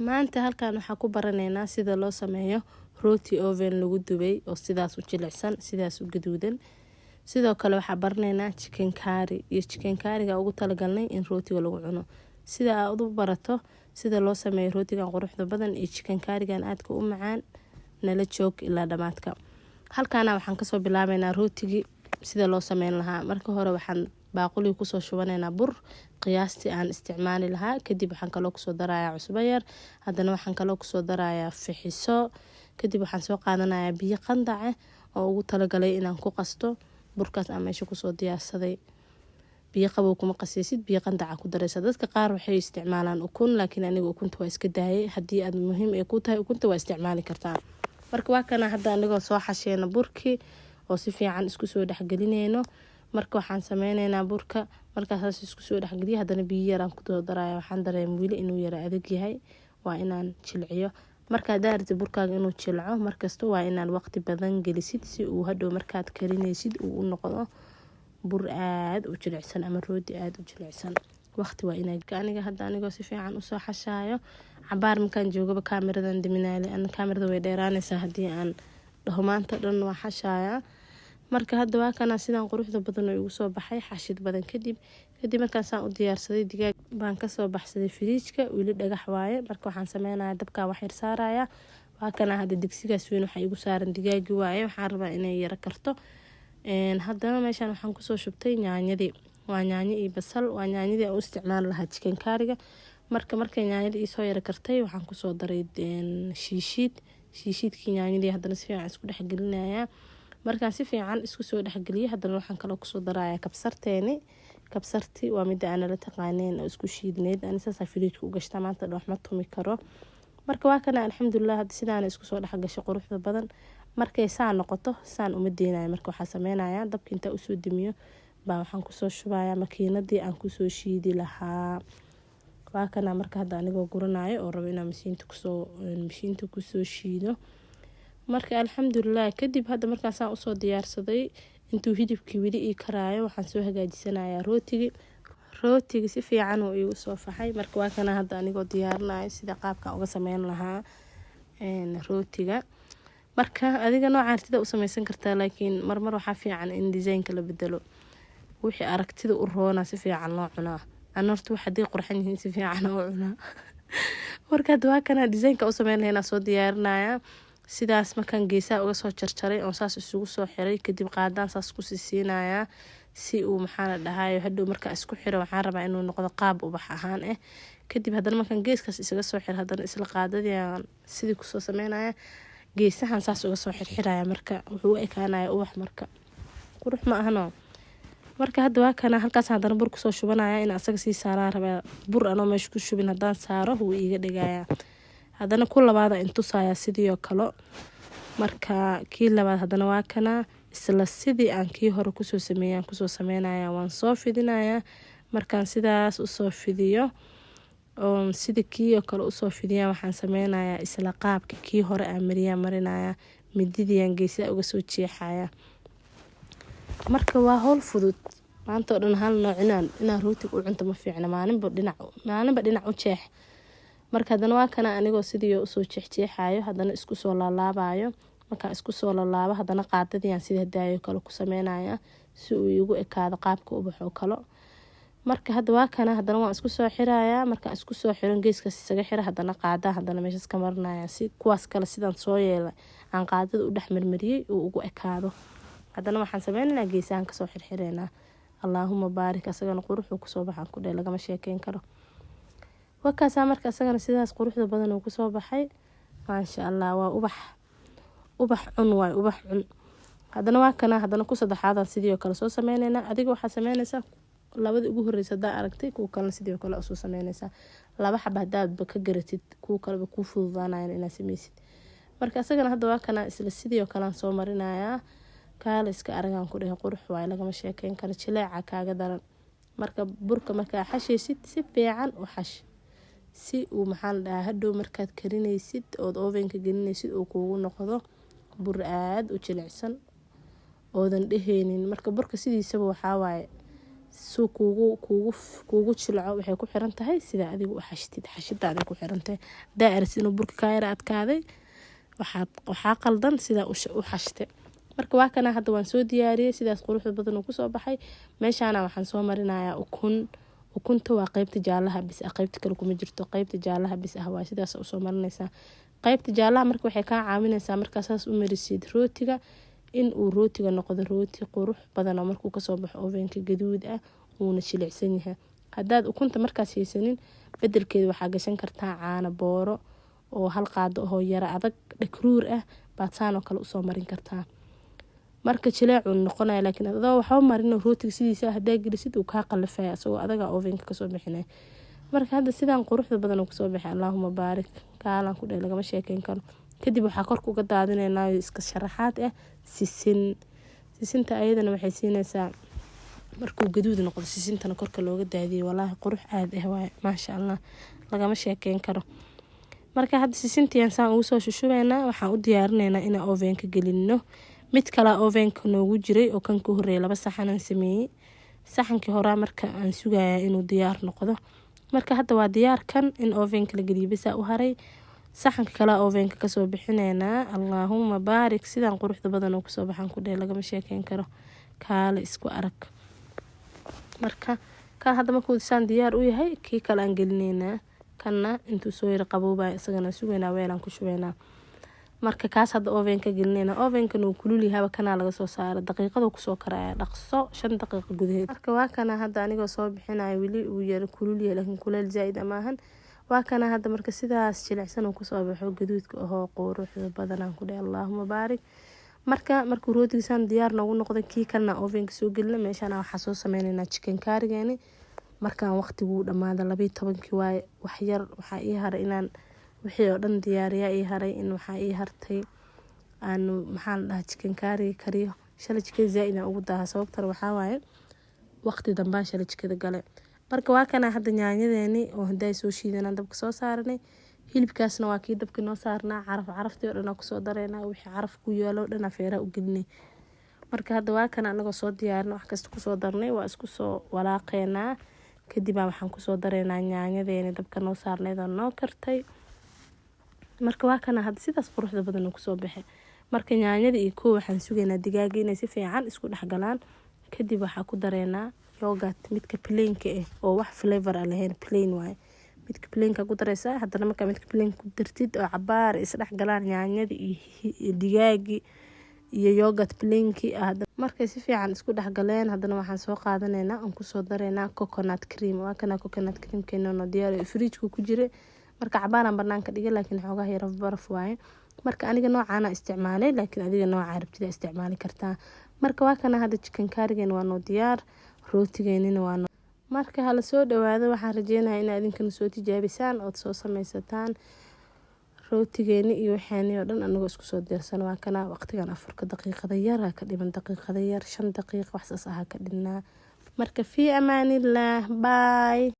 Maanta halkan waxaa ku baraneynaa sida loo sameeyo rooti oven lagu dubay oo sidaas u jilicsan, sidaas u gaduudan. Sidoo kale waxaa baraneynaa chicken curry iyo chicken curryga ugu talagalnay in rootiga lagu cuno. Sida aad u barato sida loo sameeyo rootigan quruxda badan iyo chicken currygan aadka u macaan, nala joog ilaa dhamaadka. Halkaana waxaan kasoo bilaabeynaa rootigii sida loo sameyn lahaa. Marka hore waxaan baaquliga kusoo shubaneynaa bur qiyaastii aan isticmaali lahaa. Kadib waxaan kaloo kusoo darayaa cusbo yar. Haddana waxaan kaloo kusoo darayaa fixiso. Kadib waxaan soo qaadanayaa biyo qandace oo ugu talagalay inaan ku qasto burkaas aan meesha kusoo diyaarsaday. Biyo qabow kuma qaseysid, biyo qandaca ku dareysa. Dadka qaar waxay isticmaalaan ukun, laakiin aniga ukunta waa iska daayay. Haddii aad muhiim ay ku tahay ukunta, waa isticmaali kartaa. Marka waa kana hadda anigoo soo xasheyno burkii oo si fiican isku soo dhexgelineyno. Marka waxaan sameyneynaa burka markaasaas isku soo dhexgeliya, haddana biyo yaraan kusoo daraya. Waxaan dareemay weli inuu yara adag yahay, waa inaan jilciyo. Marka haddaa rabtid burkaaga inuu jilco markasta, waa inaad waqti badan gelisid si uu hadhow markaad karineysid uu u noqdo bur aada u jilicsan ama rooti aada u jilicsan. Waqti waa inaa. Aniga hadda anigoo si fiican usoo xashaayo, cabaar markaan joogaba kaamiradan daminaale. Ana kaamirada way dheeraaneysaa haddii aan dhaho maanta dhan waa xashaaya. Marka hadda waa kana sidaan quruxda badan oo igu soo baxay xashid badan kadib. Kadib markaan saan u diyaarsaday, digaag baan kasoo baxsaday firiijka, weli dhagax waaye. Marka waxaan sameynaya, dabkaa wax yar saaraya. Waa kana hadda digsigaas weyn waxaa igu saaran digaagi waaye. Waxaan rabaa inay yaro karto. Haddana meeshaan waxaan kusoo shubtay yaanyadii. Waa yaanyo iyo basal, waa yaanyadii aan u isticmaali lahaa chicken curryga. Marka markay yaanyadii iisoo yaro kartay, waxaan kusoo daray shiishiid. Shiishiidkii yaanyadii haddana si fiican isku dhexgelinayaa. Markaan si fiican isku soo dhexgeliyay, haddana waxaan kaloo kusoo darayaa kabsarteeni. Kabsarti waa mida aanala taqaaneen oo isku shiidneyd. Ani saasaa firiijka u gashtaa, maanta dhan wax ma tumi karo. Marka waa kana, alxamdulilah, hadda sidaana isku soo dhexgashay quruxda badan. Markay saa noqoto, saan uma deynayo. Marka waxaa sameynayaa, dabka intaa usoo damiyo baa waxaan kusoo shubayaa makiinadii aan kusoo shiidi lahaa. Waa kana marka hadda anigoo guranayo oo rabo inaan mashiinta kusoo shiido. Marka alxamdulilah, kadib hadda markaasaan usoo diyaarsaday, intuu hilibkii weli ii karaayo, waxaan soo hagaajisanayaa rootigii. Rootigii si fiican uu iigu soo faxay. Marka waa kana hadda anigoo diyaarinayo sida qaabkan uga sameyn lahaa rootiga. Marka adiga nooca artida u sameysan kartaa, laakiin marmar waxaa fiican in designka la bedelo. Wixii aragtida u roona si fiican loo cunaa. Ana horta wax hadday qurxan yihiin si fiican u cunaa. Marka hadda waa kana designka u sameyn lahaynaa soo diyaarinaya. Sidaas markaan geesaha uga soo jarjaray oon saas isugu soo xiray, kadib qaadaan saas kusii siinayaa si uu, maxaa la dhahayo, hadhow markaan isku xiro waxaan rabaa inuu noqdo qaab ubax ahaan ah. Kadib haddana markaan geeskaas isaga soo xiro, haddana isla qaadadii aan sidii kusoo sameynaya, geesahan saas uga soo xirxiraya. Marka wuxuu u ekaanaya ubax. Marka qurux ma ahano? Marka hadda waa kana halkaas haddana bur kusoo shubanaya. In asaga sii saaraan rabaa. Bur anoo meesha ku shubin haddaan saaro, wuu iiga dhigayaa. Haddana ku labaada intusaya sidii oo kale. Marka kii labaad haddana waa kana, isla sidii aan kii hore kusoo sameeyay kusoo sameynaya. Waan soo fidinayaa. Markaan sidaas usoo fidiyo oon sidii kii oo kale usoo fidiya, waxaan sameynayaa isla qaabka kii hore aan mariyaa marinaya. Mididiyaan geesaha uga soo jeexaya. Marka waa howl fudud. Maanta oo dhan hal nooc inaan rootiga u cunto ma fiicna. Maalinba dhinac u jeex. Marka haddana waa kana anigoo sidii usoo jeexjeexayo, haddana isku soo laalaabayo. Markaan isku soo laalaabo, haddana qaadadii aan sida hadaayo kale ku sameynaya si uu iigu ekaado qaabka ubax oo kale. Marka hadda waa kana, haddana waan isku soo xirayaa. Markaan isku soo xiron, geeskaas isaga xira, haddana qaada haddana meeshaas ka marinaya si kuwaas kale sidaan soo yeelay aan qaadada u dhex marmariyey uu ugu ekaado. Haddana waxaan sameynaynaa, geesahan kasoo xirxireynaa. Allaahuma baarik, asagana quruxuu kusoo baxaan ku dheh, lagama sheekeyn karo. Wakaasaa marka asagana sidaas quruxda badan uu kusoo baxay, maasha Allah. Waa ubax, ubax cun waay, ubax cun. Haddana waa kana, haddana ku saddexaadan sidii oo kale soo sameyneynaa. Adiga waxaa sameyneysaa labadii ugu horeysa hadaa aragtay, kuwa kalena sidii oo kale usoo sameyneysaa. Laba xaba hadaadba ka garatid, kuwa kaleba kuu fududaanayan inaad sameysid. Marka isagana hadda waa kana, isla sidii oo kalean soo marinayaa. Kaala iska aragaan ku dhehe, qurux waay, lagama sheekeyn karo. Jileeca kaaga daran. Marka burka markaa xashaysid, si fiican u xash si uu, maxaa la dhahaa, hadhow markaad karinaysid ood ovenka gelinaysid uu kuugu noqdo bur aada u jilicsan oodan dheheynin. Marka burka sidiisaba waxaa waaye Suu kuugu jilco waxay ku xiran tahay sida adiga u xashtid, xashidaada ku xiran tahay. Hadaa aragtid inuu burka kaa yara adkaaday, waxaa qaldan sidaa u xashte. Marka waa kana, hadda waan soo diyaariyey, sidaas quruxda badan uu kusoo baxay. Meeshaana waxaan soo marinayaa ukun. Ukunta waa qeybta jaalaha bis ah, qeybta kale kuma jirto, qeybta jaalaha bis ah waa. Sidaas usoo marinaysaa qeybta jaalaha. Marka waxay kaa caawinaysaa markaa saas u marisid rootiga in uu rootiga noqdo rooti qurux badan oo markuu kasoo baxo ovenka gaduud ah, uuna jilicsan yahay. Haddaad ukunta markaas haysanin, bedelkeeda waxaa gashan kartaa caano booro oo hal qaado ahoo yara adag, dhakruur ah, baad saan oo kale usoo marin kartaa. Marka jileecuu noqonaya, laakiin adoo waxba marin rootiga sidiisa hadaa gelisid, uu kaa qalifaya isagoo adaga ovenka kasoo bixinaya. Marka hadda sidaan quruxda badan uu kusoo baxay, allaahuma baarik, kaalan ku dheh, lagama sheekeyn karo. Kadib waxaa korka uga daadineynaa iska sharaxaad ah sisin. Sisinta ayadana waxay siinaysaa markuu gaduud noqdo, sisintana korka looga daadiyay, walaahi qurux aada ah waaye, maasha Allah, lagama sheekeyn karo. Marka hadda sisintiyan saan ugu soo shushubeynaa. Waxaan u diyaarineynaa inaan ovenka gelino. Mid kalaa ovenka noogu jiray oo kan ka horeeyay. Laba saxanaan sameeyey. Saxankii horaa marka aan sugayaa inuu diyaar noqdo. Marka hadda waa diyaar kan, in ovenka la geliyo bisaa u haray. Saxanka kalea ovenka kasoo bixineynaa. Allaahuma baarik, sidaan quruxda badan oo kusoo baxaan ku dheh, lagama sheekeyn karo, kaale isku arag. Marka kan hadda markuu saan diyaar u yahay, kii kale aan gelineynaa. Kanna intuu soo yara qaboobaya isagana sugaynaa, weelaan ku shubeynaa. Marka kaas hadda ovenka gelineyna, ovenkan uu kulul yahaba, kanaa laga soo saara, daqiiqada kusoo karaya dhaqso, 5 daqiiqo gudaheed. Marka waa kana hadda anigoo soo bixinayo, weli uu yara kulul yahay, laakiin kuleel zaaid amaahan. Waa kana hadda. Marka sidaas jilicsan uu kusoo baxo, gaduudka ahoo quruxda badanaan ku dheh, allaahuma baarik. Marka markuu rootigisaan diyaar noogu noqday, kii kalena ovenka soo gelina. Meeshaan waxaa soo sameyneynaa chicken currygeeni. Markaan waqtiguu dhamaada, 12-kii waaye, waxyar waxaa ii haray inaan wixii oo dhan diyaariyaa ii haray. In waxaa ii hartay aanu, maxaa la dhahaa, chicken curryga kariyo. Shalay jikada zaaid aan ugu daaha, sababtana waxaa waaye waqti dambaan shalay jikada gale. Marka waa kana hadda yaanyadeeni oo haday soo shiidanaan dabka soo saaranay. Hilibkaasna waa kii dabka noo saarnaa. Caraf caraftii oo dhan aa kusoo dareynaa, wixii caraf ku yaalo o dhan aa feeraha u gelinay. Marka hadda waa kana anagoo soo diyaarin, wax kasta kusoo darnay, waa isku soo walaaqeynaa. Kadib waxaan kusoo dareynaa yaanyadeeni dabka noo saarneyd oo noo kartay. Marka waa kana hadda sidaas quruxda badan oo kusoo baxay. Marka yaanyada iyo koo waxaan sugaynaa digaaga inay si fiican isku dhexgalaan. Kadib waxaa ku dareynaa yogurt, midka plainka ah oo wax flavor a lahayn, plain waaye. Midka plainka ku dareysaa. Haddana markaa midka plainka ku dartid oo cabaar isdhex galaan yaanyadii iyo digaagii iyo yogurt plainki, markay si fiican isku dhexgaleen, haddana waxaan soo qaadanaynaa aan kusoo dareynaa coconut cream. Waa kana coconut creamkeena noo diyaar, fridge-ka ku jira. Marka cabaaraan banaanka dhigay, laakiin xoogaha yara baraf waaye. Marka aniga noocaana isticmaalay, laakiin adiga nooca rabtida isticmaali kartaa. Marka waa kana hadda chicken currygeena waa noo diyaar, rootigeenina waa noo. Marka hala soo dhawaado. Waxaan rajeynaya inaad idinkana soo tijaabisaan ood soo sameysataan rootigeeni iyo waxeeni oo dhan anagoo isku soo diyaarsan. Waa kana waqtigan afurka, daqiiqada yara ka dhiman, daqiiqada yar, 5 daqiiqa wax saas ahaa ka dhinaa. Marka fii amaanillaah, bye.